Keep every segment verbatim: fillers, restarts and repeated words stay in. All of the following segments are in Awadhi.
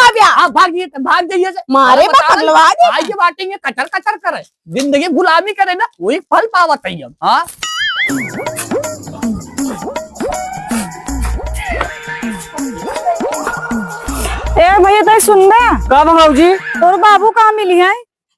जाबे। हाँ, भाग जाइए, भाग जाइए से। मारे अरे बा बताओ, पगलवा दे। आज के बाटे ये कचर कचर करे, जिंदगी गुलामी करे ना, वही फल पावत है हम। हाँ। ए भैया, तै सुन बे। का बा भौजी? तोर बाबू कहाँ मिली है?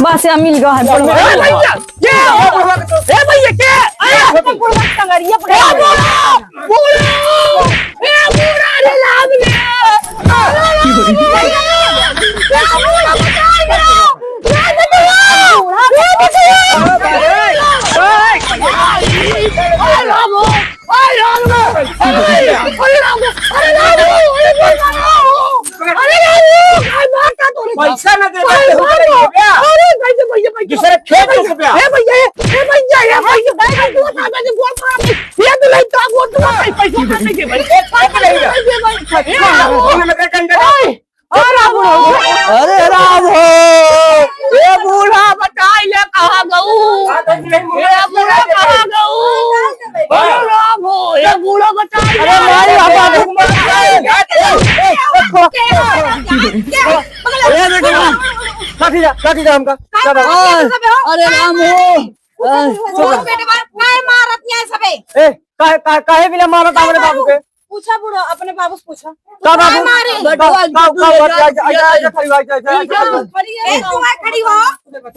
बस, या मिल गवा है, ए भैया, के? ए भैया, के? ए, ए बुढ़वा टंगरिया पकड़। ए बूढ़ा! बूढ़ा! ए बूढ़ा रे, लाभ ले! ए बूढ़ा, बचाई ले! ए बूढ़ा! ए बूढ़ा! ए राम! अरे राम रे! अरे राम रे! अरे राम रे! अरे राम रे! अरे राम रे! अरे मार का तोरे पैसा न दे भाई, तो मार दो। अरे भैया, भैया, भैया। दूसरे खेत में से प्यार। ए भैया, ए भैया, ए भैया, भाई, भाई, गोड़ पकड़ के, गोड़ पकड़ के। ये तो नहीं था, गोड़ पकड़ के, पैसा दे दे भाई। ए, पैसा नहीं है। दे भाई। अच्छा, ए, वो लगा कंडा। ओए! अरे राम हो, अरे राम हो, ए बूढ़ा बचाई ले, कहाँ गऊ? ए बूढ़ा कहाँ गऊ? अरे राम हो, ए बूढ़ा बचाई ले। अरे माई, हम बाबू को मार खाए। ए, ए, ए, ए, ए, बेटा, लाठी जा, लाठी जा हमका। अरे राम हो। ए, बेटवा, काहे मारत यहाँ सबे? ए, काहे, काहे, काहे बिना मारत हमरे बाबू के? पूछा बूढ़ा, अपने बाबू से पूछा। का बाबू? मारे। का, का, का, का, ऐसा, ऐसा, ऐसा खड़ी हो, ऐसा, ऐसा, ऐसा। ए, तू आ खड़ी हो।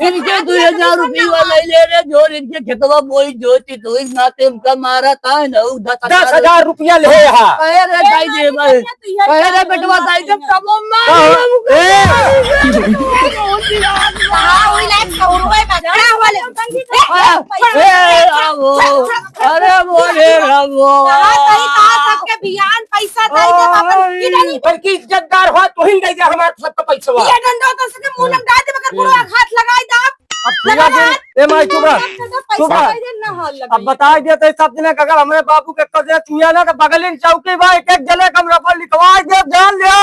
इनके दो हजार रुपया वाला ले ले रे, जो इनके खेतवा बोई जोती तो इस नाते उनका मारा था ना, उ दस हजार। दस हजार रुपया ले यहाँ। कहे रे दाई दे भाई। कहे रे बेटवा दाई दे, तब हम मारे। ए। हाँ, वही लायक सौ रुपए बकरा वाले। ए, ए, रामो। अरे बोले रामो। कहा सही, कहा सबके बियान पैसा दे दे, अपन किधर ही। पर की इज्जतदार हो, तू ही दे दे हमारे सबका पैसवा। ये डंडो तो सके मुंह लग डाल दे, मगर पूरा हाथ लगाई दे। अब पूरा दिन, ए माई, चुप रह। पैसा चुप रह। दे दे, ना हाल अब लगाई। बताई देते सब दिन, अगर हमरे बाबू के कदे चुया ना, तो बगलिन चौकी बा, एक एक जने कमरा पर लिखवाई दे, जान लिया।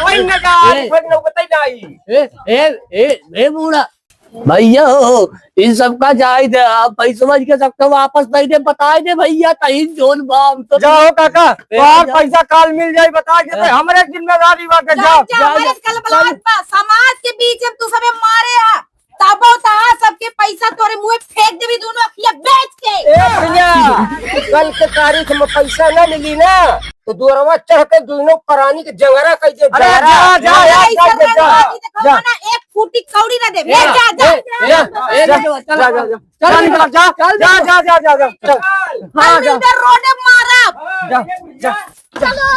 कोई ना जा, ए। कोई ना बताई नहीं। ए, ए, ए, ए बूढ़ा, भैया हो, इन सबका जाए दे, आप पैसवा के सबका वापस दे दे, बताए दे भैया, तही जोन बा, हम तो जाओ काका, ए, तोहार जा। पैसा काल मिल जाई, बताए दे, ए। हमरे जिम्मेदारी बा के जा, जा, जा, जा, जा, हमरे कल जा। बलात बा, समाज के बीच में तू सबे मारे हा, तबो तहा सबके पैसा तोरे मुँहे फेंक देबी, दोनों अखिया बेच के। ए भैया, कल के तारीख में पैसा ना मिली ना, तो दुअरवा चढ़ के दुइनो परानी के जंगरा कइ दे, अरे जंगरा। जा, जा, जा, अरे जा, ऐसे जा, जा, करवानी देखो जा। ना, एक फूटी कौड़ी ना देबे। ए, जा, जा, ए, जा। ए, ए, जा, जा, चल, जा, जा, जा। चल, चल, निकल, जा, चल, जा, जा, जा, जा, जा, चल। हाँ, हम जा। इधर रोडे मारब। जा, जा। चलो।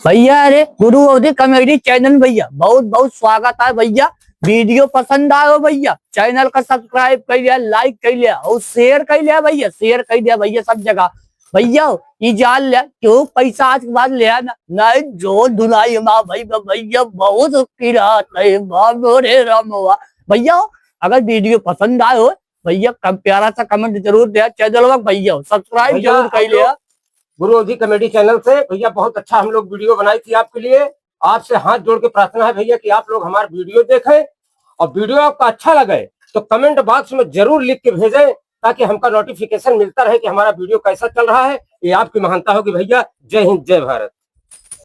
भैया, अरे गुरु अवधी comedy channel भैया, बहुत, बहुत स्वागत है भैया। Video पसंद आयो भैया, channel का subscribe कर लिया, like कर लिया और share कर लिया भैया, share कर दिया भैया सब जगह। भैया, ई जान ले, केहू पैसा आज के बाद ले ना, नहीं जो धुलाई मा भाई, भैया बहुत किरात है, बाबो रे रामवा। भैया, अगर video पसंद आए हो, भैया, कम प्यारा सा comment जरूर दे, channel वा भैया, subscribe भैया, जरूर कर हम लिया। लोग गुरु अवधी comedy channel से भैया बहुत अच्छा हम लोग video बनाई थी आपके लिए। आपसे हाथ जोड़ के प्रार्थना है भैया कि आप लोग हमारा video देखें और video आपको अच्छा लगे तो comment box में जरूर लिख के भेजें, ताकि हमका notification मिलता रहे कि हमारा video कैसा चल रहा है। ये आपकी महानता होगी भैया। जय हिंद, जय भारत।